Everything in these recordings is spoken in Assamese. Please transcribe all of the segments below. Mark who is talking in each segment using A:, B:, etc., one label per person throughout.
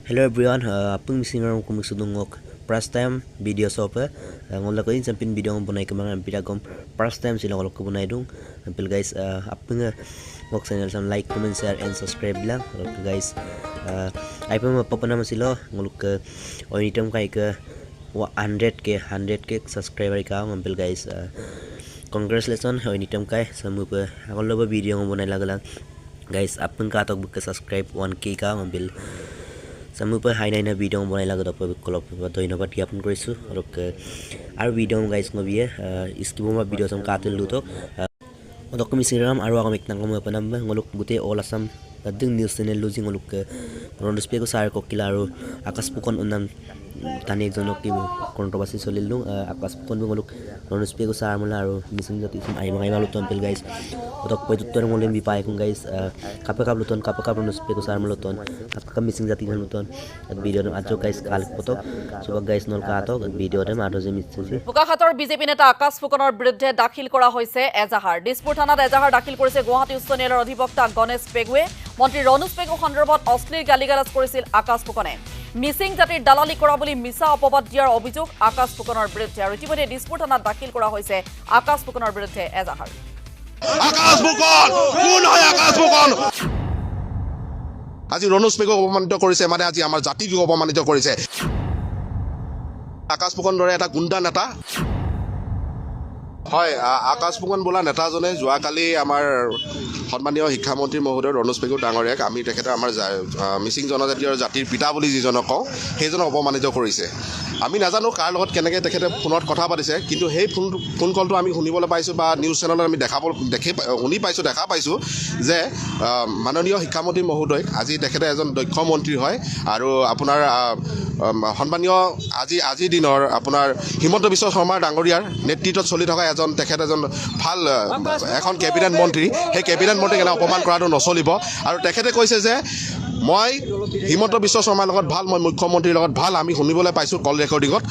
A: Hello everyone, apung missing kum sudungok first time video sop ngolak ko sampin video bonai kemang ampira gom first time sila ngolok ko bonai dung ampil guys. Apung ngok channel sam like, comment, share and subscribe lang guys. Ai pun apa nama sila ngolok ke onitem kai ke 100K subscriber ka ampil guys. Congratulations onitem kai samu pe ngolok video bonai lagalang guys. Apung ka tok buka subscribe 1K ka ampil samu per high Naina video বনাই লাগত ধন্যবাদ জ্ঞাপন কৰিছোঁ। আৰু আৰু video guys ngobie iskibo ma video sam katil luto odok misiram aru agam eknang mo apanam ngoluk gute all Assam ding news channel luji ngoluk Ranoj Pegu sir kokila aru Akash Phukan unam tani ekjonok ki controversy চলিল। আকাশ Phukan ngoluk Ranoj Pegu sir mola aru Mising jati sum aima aima luton pel guys. Odok poitutor ngolim bipai kung guys kape kap luton kape kap Ranoj Pegu sir moloton kape kap Mising jati luton video ajo guys kal potok so guys nol ka atok video dem aro je mitছে।
B: বোকাখাতৰ বিজেপি নেতা আকাশ ফুকনৰ বিৰুদ্ধে দাখিল কৰা হৈছে এজাহাৰ। দিছপুৰ থানাত এজাহাৰ দাখিল কৰিছে গুৱাহাটী উচ্চ ন্যায়ালয়ৰ অধিবক্তা গণেশ পেগুৱে। মন্ত্ৰী ৰণোজ পেগু সন্দৰ্ভত অশ্লীল গালিগালাজ কৰিছিল আকাশ ফুকনে। মিচিং জাতিৰ দালালি কৰা বুলি মিছা অপবাদ দিয়াৰ অভিযোগ আকাশ ফুকনৰ বিৰুদ্ধে। আৰু ইতিমধ্যে দিছপুৰ থানাত দাখিল কৰা হৈছে আকাশ ফুকনৰ বিৰুদ্ধে এজাহাৰ।
C: আকাশ ফুকন কোন হয়? আকাশ ফুকন আজি ৰণোজ পেগুক অপমানিত কৰিছে, মানে আজি আমাৰ জাতিটোক অপমানিত কৰিছে। আকাশ ফুকন দৰে এটা গুণ্ডা নেতা হয়। আকাশ ফুকন বোলা নেতাজনে যোৱাকালি আমাৰ সন্মানীয় শিক্ষামন্ত্ৰী মহোদয় ৰণোজ পেগু ডাঙৰীয়াক আমি তেখেতে আমাৰ মিচিং জনজাতীয় জাতিৰ পিতা বুলি যিজনক কওঁ সেইজনক অপমানিত কৰিছে। আমি নাজানো কাৰ লগত কেনেকৈ তেখেতে ফোনত কথা পাতিছে, কিন্তু সেই ফোন কলটো আমি শুনিবলৈ পাইছোঁ বা নিউজ চেনেলত আমি শুনি পাইছোঁ, দেখা পাইছোঁ যে মাননীয় শিক্ষামন্ত্ৰী মহোদয় আজি তেখেতে এজন দক্ষ মন্ত্ৰী হয় আৰু আপোনাৰ সন্মানীয় আজিৰ দিনৰ আপোনাৰ হিমন্ত বিশ্ব শৰ্মাৰ ডাঙৰীয়াৰ নেতৃত্বত চলি থকা এজন তেখেত এজন ভাল এখন কেবিনেট মন্ত্ৰী। সেই কেবিনেট মন্ত্ৰীক এনে অপমান কৰাটো নচলিব। আৰু তেখেতে কৈছে যে মই হিমন্ত বিশ্ব শৰ্মাৰ লগত ভাল, মই মুখ্যমন্ত্ৰীৰ লগত ভাল, আমি শুনিবলৈ পাইছোঁ কল ৰেকৰ্ডিঙত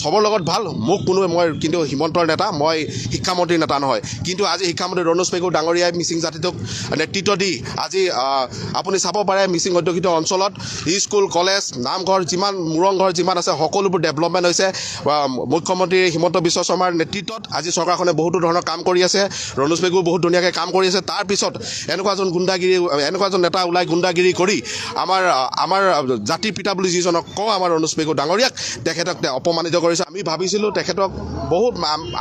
C: চবৰ লগত ভাল, মোক কোনোৱে মই কিন্তু হিমন্তৰ নেতা, মই শিক্ষামন্ত্ৰীৰ নেতা নহয়। কিন্তু আজি শিক্ষামন্ত্ৰী ৰণোজ পেগু ডাঙৰীয়াই মিচিং জাতিটোক নেতৃত্ব দি আজি আপুনি চাব পাৰে মিচিং অধ্যুষিত অঞ্চলত স্কুল, কলেজ, নামঘৰ যিমান মুৰংঘৰ যিমান আছে সকলোবোৰ ডেভেলপমেণ্ট হৈছে। মুখ্যমন্ত্ৰী হিমন্ত বিশ্ব শৰ্মাৰ নেতৃত্বত আজি চৰকাৰখনে বহুতো ধৰণৰ কাম কৰি আছে, ৰণোজ পেগু বহুত ধুনীয়াকৈ কাম কৰি আছে। তাৰপিছত এনেকুৱা এজন গুণ্ডাগিৰি, এনেকুৱা এজন নেতা ওলাই গুণ্ডাগিৰি কৰি আমাৰ আমাৰ জাতিৰ পিতা বুলি যিজনক কওঁ আমাৰ ৰণোজ পেগু ডাঙৰীয়াক তেখেতক অপমানিত কৰিছে। আমি ভাবিছিলোঁ তেখেতক বহুত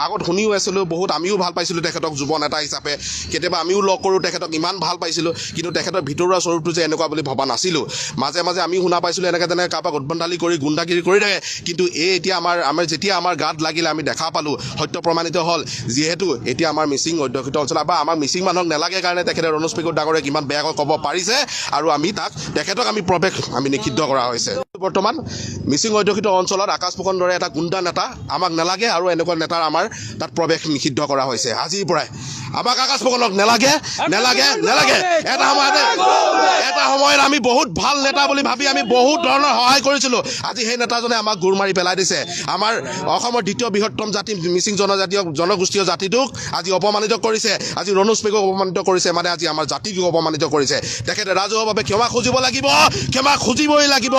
C: আগত শুনিও আছিলোঁ, বহুত আমিও ভাল পাইছিলোঁ তেখেতক যুৱ নেতা হিচাপে, কেতিয়াবা আমিও লগ কৰোঁ তেখেতক, ইমান ভাল পাইছিলোঁ, কিন্তু তেখেতৰ ভিতৰুৱা স্বৰূপটো যে এনেকুৱা বুলি ভবা নাছিলোঁ। মাজে মাজে আমিও শুনা পাইছিলোঁ এনেকৈ তেনেকৈ কাৰোবাক উদ্ভণ্ডালি কৰি গুণ্ডাগিৰি কৰি থাকে, কিন্তু এই এতিয়া আমাৰ আমাৰ যেতিয়া আমাৰ গাত লাগিলে আমি দেখা পালোঁ, সত্য প্ৰমাণিত হ'ল। যিহেতু এতিয়া আমাৰ মিচিং অধ্যুষিত অঞ্চল বা আমাৰ মিচিং মানুহক নালাগে কাৰণে তেখেতে ৰণোজ পেগু ডাঙৰীয়াক ইমান বেয়াকৈ ক'ব পাৰিছে আৰু আমি তাক তেখেতক আমি প্ৰৱেশ আমি নিষিদ্ধ কৰা হৈছে। বৰ্তমান মিচিং অধ্যুষিত অঞ্চলত আকাশ ফুকন দৰে এটা গুণ্ডা নেতা আমাক নালাগে আৰু এনেকুৱা নেতাৰ আমাৰ তাত প্ৰৱেশ নিষিদ্ধ কৰা হৈছে আজিৰ পৰাই। আমাক আকাশ ফুকনক নালাগে, নালাগে, নালাগে। এটা সময়ত আমি বহুত ভাল নেতা বুলি ভাবি আমি বহুত ধৰণৰ সহায় কৰিছিলোঁ, আজি সেই নেতাজনে আমাক গোৰ মাৰি পেলাই দিছে। আমাৰ অসমৰ দ্বিতীয় বৃহত্তম জাতি মিচিং জনজাতীয় জনগোষ্ঠীয় জাতিটোক আজি অপমানিত কৰিছে, আজি ৰণোজ পেগুক অপমানিত কৰিছে, মানে আজি আমাৰ জাতিটোক অপমানিত কৰিছে। তেখেতে ৰাজহুৱাভাৱে ক্ষমা খুজিব লাগিব, ক্ষমা খুজিবই লাগিব।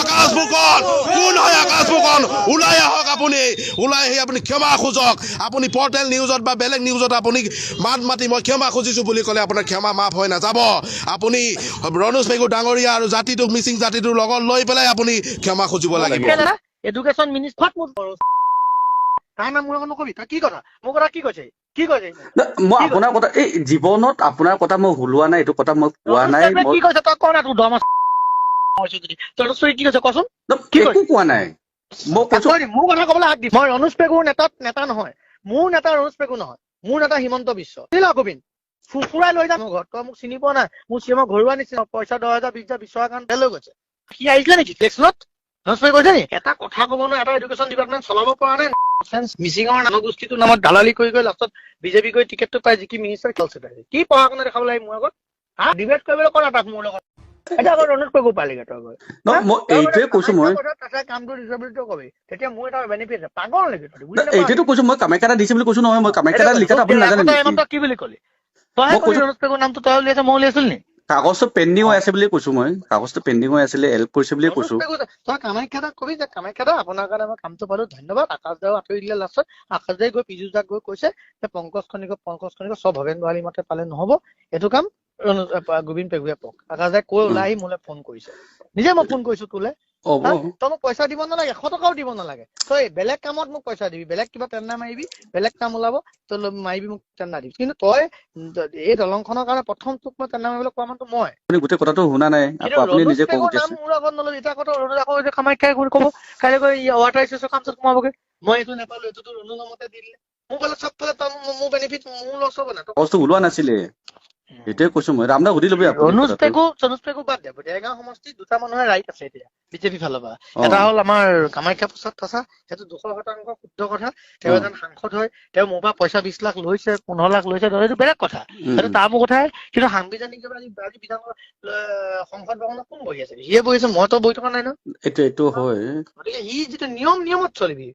C: আকাশ ফুকন কোন হয়? আকাশ ফুকন ওলাই আহক, আপুনি ওলাই আহি আপুনি ক্ষমা খোজক। আপুনি পৰ্টেল নিউজত বা বেলেগ নিউজত আপুনি মাত মাতি মই ক্ষমা খুজিছোঁ বুলি ক'লে আপোনাৰ ক্ষমা মাফ হৈ নাযাব। আপুনি ৰণোজ পেগু ডাঙৰীয়া আৰু জাতিটোক মিচিং জাতিটোৰ লগত লৈ পেলাই আপুনি ক্ষমা খুজিব লাগিব।
D: এডুকেশ্যন মিনিষ্টাৰ তাৰ নাম মোৰ লগত নকবি, তই কি কথা মোৰ কথা কি কৈছে, কি কৈছে?
E: মই আপোনাৰ কথা এই জীৱনত আপোনাৰ কথা মই হুলোৱা নাই, এইটো কথা মই কোৱা নাই।
D: কি কৈছে তই ক না, তোৰ দম আছে কি কৈছে কচোন?
E: একো কোৱা নাই। মই কৈছো
D: মোৰ কথা কবলৈ হাক দি, মই ৰণোজ পেগুৰ নেতা নহয়, মোৰ নেতা ৰণোজ পেগু নহয়, মোৰ নেতা হিমন্ত বিশ্ব। গোবিন্দ ফুফুৰাই লৈ যাম মোৰ ঘৰত, তই মোক চিনি পোৱা নাই, মোৰ চিএমৰ ঘৰুৱা নিচিনা পইচা 10,000 20,000 20 টকা কাৰণে লৈ গৈছে। সি আহিছিলে নেকি ইলেকশ্যনত? ৰণোজ পেগু কৈছে নি এটা কথা ক'ব নোৱাৰে, এটা এডুকেশ্যন ডিপাৰ্টমেণ্ট চলাব পৰা নাই, মিচিঙৰ জনগোষ্ঠীটোৰ নামত দালালি কৰি গৈ লাষ্টত বিজেপি গৈ টিকেটটো পাই জিকি মিনিষ্টাৰ খেলছে। কি পঢ়া শুনা দেখাব লাগে মোৰ আগত? হা, ডিবেট কৰিবলৈ কৰা তাক মোৰ লগত। এতিয়া আকৌ ৰণোজ পেগু পালিগে তই গৈ।
E: মই এইটোৱে কৈছো, মই
D: কামটো দিছ বুলি তই কবি, তেতিয়া মোৰ এটা বেনিফিট আছে। পাগল নেকি তই?
E: এইটোৱেতো কৈছো মই, কামাখ্যা দিছে বুলি কৈছো নহয়, মই কামাখ্যা লিখাটো আপুনি নাজানে নেকি?
D: কি বুলি কলি তই? ৰণোজ পেগুৰ নামটো তই উলিয়াইছ, মই উলিয়াইছিলো নি?
E: কাগজটো পেণ্ডিং হৈ আছে বুলি কৈছো মই, কাগজটো পেণ্ডিং হৈ আছিলে, হেল্প কৰিছে বুলিয়ে
D: ৰণোজ
E: কৈছো।
D: পেগু, তই কামাখ্যা দাক কবি যে কামাখ্যা দা, আপোনাৰ কাৰণে মই কামটো পালো, ধন্যবাদ। আকাশ দাও আঁতৰি দিলে। লাষ্টত আকাশ দাই গৈ পীযুষ দাক গৈ কৈছে যে পংকজ খনিকৰ, পংকজ খনিকৰ চব ভৱেন বহালী মতে পালে নহব, এইটো কাম গোবিন পেগুৱে পাওক। আকাশ দাই কৈ ওলাই আহি মোলৈ ফোন কৰিছে, নিজে মই ফোন কৰিছো তোলে। তই মোক পইচা দিব নালাগে, 100 টকাও দিব নালাগে। তই বেলেগ কামত মোক পইচা দিবি, বেলেগ কিবা টেণ্ডাৰ মাৰিবি, বেলেগ কাম ওলাব, তই মাৰিবি, মোক টেণ্ডাৰ দিবি। কিন্তু তই এই দলংখনৰ কাৰণে প্ৰথম তোক মই টেণ্ডাৰ মাৰিবলৈ কোৱা মানুহটো মই।
E: আপুনি গোটেই কথাটো শুনা নাই,
D: কিন্তু
E: আকৌ আপুনি
D: ৰণোজ
E: নিজে ক'ব
D: পেগুৰ নাম
E: বিচাৰিছে।
D: মোৰ আগত নলবি। এতিয়া আকৌ তই ৰণোজ, আকৌ এতিয়া কামাখ্যাই ক'ব কাইলৈ গৈ ৱাটাৰ ৰিচোৰ্চৰ কামটোত সোমাবগৈ, মই এইটো নাপালো, এইটোতো ৰণোজৰ মতে দি দিলে। মোৰ ফালে চবফালে তই মোৰ বেনিফিট, মোৰ লছ হ'ব না।
E: কাগজটো ওলোৱা নাছিলে, সেইটোৱে কৈছো মই। ৰামদাক সুধি ল'বি আপুনি
D: ৰণোজ
E: কথাটো।
D: পেগু, ৰণোজ পেগু বাদ দে। দেৰগাঁও সমষ্টিত দুটা মানুহে ৰাইট আছে এতিয়া বিজেপি ফালৰ পৰা। এটা হ'ল আমাৰ কামাখ্যা প্ৰসাদ তাছা, সেইটো 200% শুদ্ধ কথা। তেওঁ এজন সাংসদ হয়, তেওঁ মোৰ পৰা পইচা 20 লাখ লৈছে, 15 লাখ লৈছে, সেইটো বেলেগ কথা, সেইটো তাৰ মোৰ কথাই। কিন্তু সাংবিধানিকভাৱে আজি বিধান সংসদ ভৱনত কোন বহি আছে? সিয়ে বহিছে, মইতো বহি থকা নাই ন।
E: এইটো হয়।
D: গতিকে সি যিটো নিয়ম, নিয়মত চলিবি।